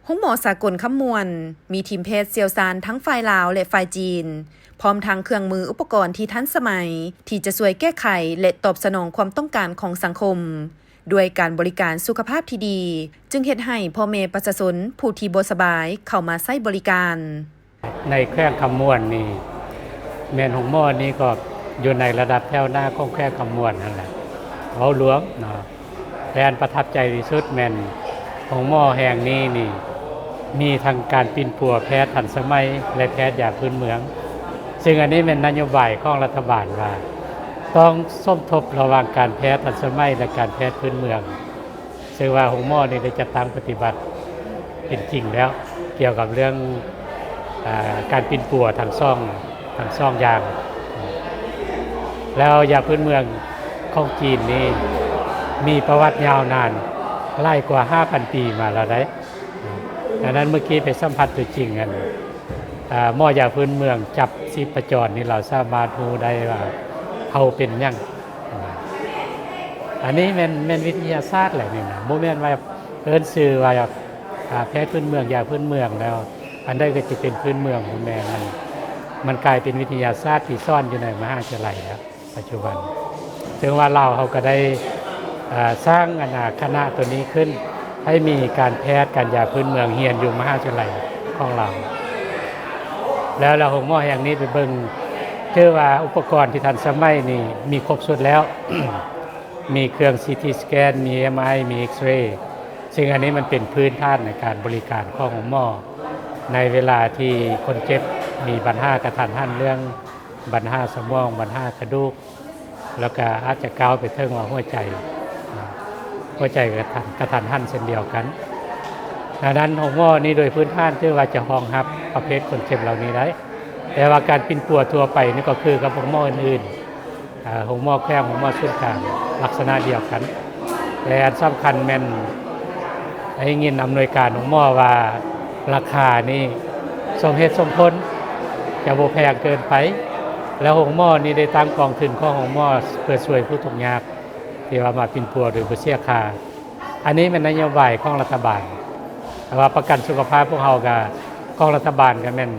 ໂຮງໝໍສາກົນຄຳມ່ວນ ມີທີມແພດຊ່ຽວຊານທັງຝ່າຍລາວ ແລະ ຝ່າຍຈີນ, ພ້ອມທັງເຄື່ອງມືອຸປະກອນທີ່ທັນສະໄໝ ທີ່ຈະຊ່ວຍແກ້ໄຂ ແລະ ຕອບສະໜອງຄວາມຕ້ອງການຂອງສັງຄົມ, ດ້ວຍການບໍລິການສຸຂະພາບທີ່ດີ, ຈຶ່ງເຮັດໃຫ້ພໍ່ແມ່ປະຊາຊົນຜູ້ທີ່ບໍ່ສະບາຍເຂົ້າມາໃຊ້ບໍລິການ. ໃນແຂວງຄຳມ່ວນນີ້ ແມ່ນໂຮງໝໍນີ້ກໍຢູ່ໃນລະດັບແຖວໜ້າຂອງແຂວງຄຳມ່ວນຫັ້ນແຫຼະ ເວົ້າລວມເນາະ. ແຕ່ອັນປະທັບໃຈທີ່ສຸດແມ່ນໂຮງໝໍແຫ່ງນີ້ນີ້ ມີທັງການປິ່ນປົວແພດທັນສະໄໝ ແລະ ແພດຢາພື້ນເມືອງ, ຊຶ່ງອັນນີ້ແມ່ນນະໂຍບາຍຂອງລັດຖະບານວ່າ ຕ້ອງສົມທົບລະຫວ່າງການແພດທັນສະໄໝ ແລະ ການແພດພື້ນເມືອງ. ເຊິ່ງວ່າໂຮງໝໍນີ້ໄດ້ຈັດຕັ້ງປະຕິບັດເປັນຈິງແລ້ວ ກ່ຽວກັບເລື່ອງ ອາ ການປິ່ນປົວທັງສອງ ທັງສອງຢ່າງ. ແລ້ວຢາພື້ນເມືອງຂອງຈີນນີ້ ມີປະຫວັດຍາວນານຫຼາຍກວ່າຫ້າພັນປີມາແລ້ວໃດ໋. ອັນນັ້ນເມື່ອກີ້ໄປສຳຜັດຕົວຈິງ ອັນ ອາ ໝໍຢາພື້ນເມືອງຈັບຊີບພະຈອນນີ້ ລາວສາມາດຮູ້ໄດ້ວ່າເຮົາເປັນຫຍັງ. ອັນນີ້ແມ່ນ ແມ່ນວິທະຍາສາດແຫຼະນີ້ນະ, ບໍ່ແມ່ນວ່າເອີ້ນຊື່ວ່າ ອາ ແພດພື້ນເມືອງ ຢາພື້ນເມືອງແລ້ວ ອັນໃດກໍຈະເປັນພື້ນເມືອງ, ບໍ່ແມ່ນ. ມັນ ມັນກາຍເປັນວິທະຍາສາດທີ່ສອນຢູ່ໃນມະຫາວິທະຍາໄລແລ້ວປັດຈຸບັນ. ເຊິ່ງວ່າລາວເຮົາກໍໄດ້ ອາ ສ້າງ ອັນ ອາ ຄະນະໂຕນີ້ຂຶ້ນ ໃຫ້ມີການແພດການຢາພື້ນເມືອງຮຽນຢູ່ມະຫາວິທະຍາໄລຂອງລາວ. ແລ້ວ ແລ້ວໂຮງໝໍແຫ່ງນີ້ໄປເບິ່ງ ຖືວ່າອຸປະກອນທີ່ທັນສະໄໝນີ້ມີຄົບຊຸດແລ້ວ. ມີເຄື່ອງຊີທີສະແກນ, ມີເອັມອາໄອ, ມີເອັກເຣ, ຊຶ່ງອັນນີ້ມັນເປັນພື້ນຖານໃນການບໍລິການຂອງໂຮງໝໍ ໃນເວລາທີ່ຄົນເຈັບມີບັນຫາກະທັນຫັນ ເລື່ອງບັນຫາສະໝອງ, ບັນຫາກະດູກ, ແລ້ວກະອາດຈະກ່າວໄປເຖິງວ່າຫົວໃຈ, ຫົວໃຈກະທັນ ກະທັນຫັນເຊັ່ນດຽວກັນ. ດັ່ງນັ້ນໂຮງໝໍນີ້ໂດຍພື້ນຖານຖືວ່າຈະຮອງຮັບປະເພດຄົນເຈັບເຫຼົ່ານີ້ໄດ້, ແຕ່ວ່າການປິ່ນປົວທົ່ວໄປນີ້ກໍຄືກັບໂຮງໝໍອື່ນໆ. ເອີ ໂຮງໝໍແຂວງ ໂຮງໝໍສູນກາງ ລັກສະນະດຽວກັນ. ແລະ ອັນສຳຄັນແມ່ນໄດ້ຍິນອຳນວຍການໂຮງໝໍວ່າ ລາຄານີ້ສົມເຫດສົມຜົນ, ຈະບໍ່ແພງເກີນໄປ. ແລະ ໂຮງໝໍນີ້ໄດ້ຕັ້ງກອງທຶນຂອງໂຮງໝໍເພື່ອຊ່ວຍຜູ້ທຸກຍາກ ທີ່ວ່າມາປິ່ນປົວໂດຍບໍ່ເສຍຄ່າ. ອັນນີ້ແມ່ນນະໂຍບາຍຂອງລັດຖະບານ, ແຕ່ວ່າປະກັນສຸຂະພາບພວກເຮົາກະ ຂອງລັດຖະບານກະແມ່ນ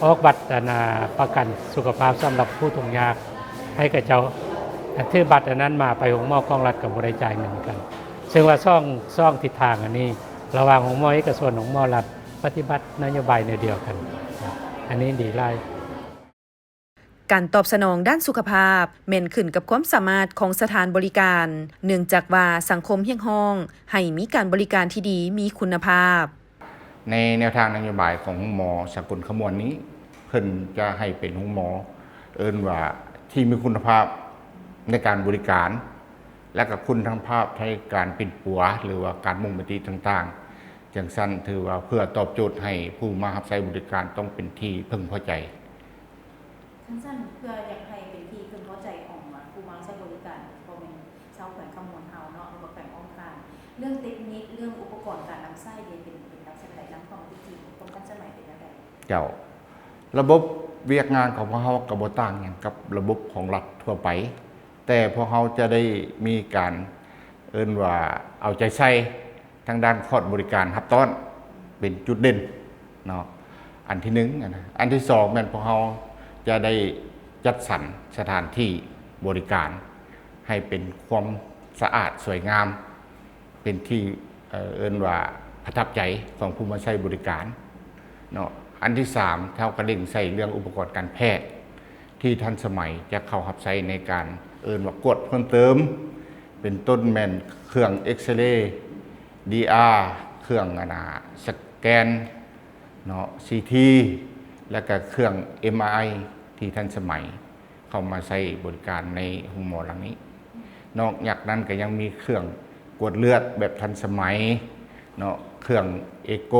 ອອກບັດ ອັນ ອາ ປະກັນສຸຂະພາບສຳລັບຜູ້ທຸກຍາກ ໃຫ້ເຂົາເຈົ້າ ອັນຖືບັດອັນນັ້ນມາໄປໂຮງໝໍຂອງລັດກໍບໍ່ໄດ້ຈ່າຍເງິນກັນ. ເຊິ່ງວ່າສອງ ສອງທິດທາງອັນນີ້ ລະຫວ່າງໂຮງໝໍເອກະຊົນ ໂຮງໝໍລັດ ປະຕິບັດນະໂຍບາຍແນວດຽວກັນ. ອັນນີ້ດີຫຼາຍ. ການຕອບສະໜອງດ້ານສຸຂະພາບແມ່ນຂຶ້ນກັບຄວາມສາມາດຂອງສະຖານບໍລິການ, ເນື່ອງຈາກວ່າສັງຄົມຮຽກຮ້ອງໃຫ້ມີການບໍລິການທີ່ດີ, ມີຄຸນນະພາບ. ໃນແນວທາງນະໂຍບາຍຂອງໂຮງໝໍສາກົນຄຳມ່ວນນີ້ ເພິ່ນຈະໃຫ້ເປັນໂຮງໝໍ ເອີ້ນວ່າທີ່ມີຄຸນນະພາບໃນການບໍລິການ ແລະ ກໍຄຸນນະພາບໃນການປິ່ນປົວ ຫຼືວ່າການບົ່ງມະຕິຕ່າງໆ ຈັ່ງຊັ້ນຖືວ່າເພື່ອຕອບໂຈດໃຫ້ຜູ້ມາຮັບໃຊ້ບໍລິການຕ້ອງເປັນທີ່ເພິ່ງພໍໃຈ. ຄັນຊັ້ນ ເພື່ອຢາກໃຫ້ເປັນທີ່ເພິ່ງພໍໃຈຂອງ ອາ ຜູ້ມາໃຊ້ບໍລິການ ບໍ່ແມ່ນຊາວແຂວງຄຳມ່ວນເຮົາເນາະ ຫຼືວ່າແຂວງອ້ອມຂ້າງ ເລື່ອງເຕັກນິກ ເລື່ອງອຸປະກອນການນຳໃຊ້ເດ ເປັນ ເປັນລັກສະນະໃດ? ນຳຄວາມເປັນຈິງ ຄວາມທັນສະໄໝເປັນແນວໃດ? ເຈົ້າ, ລະບົບວຽກງານຂອງພວກເຮົາກໍບໍ່ຕ່າງຫຍັງກັບລະບົບຂອງລັດທົ່ວໄປ, ແຕ່ພວກເຮົາຈະໄດ້ມີການ ເອີ້ນວ່າເອົາໃຈໃສ່ ທາງດ້ານຄອດບໍລິການຮັບຕ້ອນເປັນຈຸດເດັ່ນເນາະ ອັນທີໜຶ່ງນະ. ອັນທີສອງແມ່ນພວກເຮົາຈະໄດ້ຈັດສັນສະຖານທີ່ບໍລິການໃຫ້ເປັນຄວາມສະອາດສວຍງາມ ເປັນທີ່ ເອີ ເອີ້ນວ່າປະທັບໃຈຂອງຜູ້ມາໃຊ້ບໍລິການເນາະ. ອັນທີສາມ ເຮົາກະເລັ່ງໃສ່ເລື່ອງອຸປະກອນການແພດ ທີ່ທັນສະໄໝຈະເຂົ້າຮັບໃຊ້ໃນການ ເອີ້ນວ່າກວດເພີ່ມເຕີມ ເປັນຕົ້ນແມ່ນເຄື່ອງເອັກເຣ ດີອາ ເຄື່ອງ ອັນນາ ສະແກນເນາະ ຊີທີ ແລະກະເຄື່ອງເອັມອາໄອ ທີ່ທັນສະໄໝ ເຂົ້າມາໃຊ້ບໍລິການໃນໂຮງໝໍຫຼັງນີ້. ນອກຈາກນັ້ນກະຍັງມີເຄື່ອງກວດເລືອດແບບທັນສະໄໝເນາະ ເຄື່ອງເອໂກ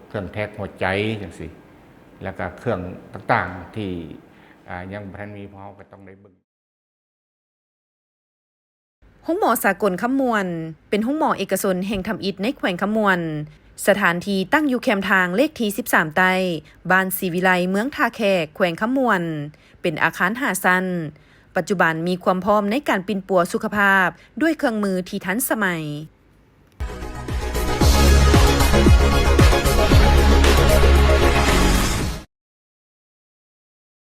ເຄື່ອງແທກຫົວໃຈຈັ່ງຊີ້ ແລະກະເຄື່ອງຕ່າງໆທີ່ ອາ ຍັງບໍ່ທັນມີ ພວກເຮົາກະຕ້ອງໄດ້ເບິ່ງ. ໂຮງໝໍສາກົນຄຳມ່ວນ ເປັນໂຮງໝໍເອກະຊົນແຫ່ງທຳອິດໃນແຂວງຄຳມ່ວນ. ສະຖານທີ່ຕັ້ງຢູ່ແຄມທາງເລກທີສິບສາມໃຕ້, ບ້ານສີວິໄລ, ເມືອງທ່າແຂກ, ແຂວງຄຳມ່ວນ, ເປັນອາຄານຫ້າຊັ້ນ. ປັດຈຸບັນມີຄວາມພ້ອມໃນການປິ່ນປົວສຸຂະພາບດ້ວຍເຄື່ອງມືທີ່ທັນສະໄໝ.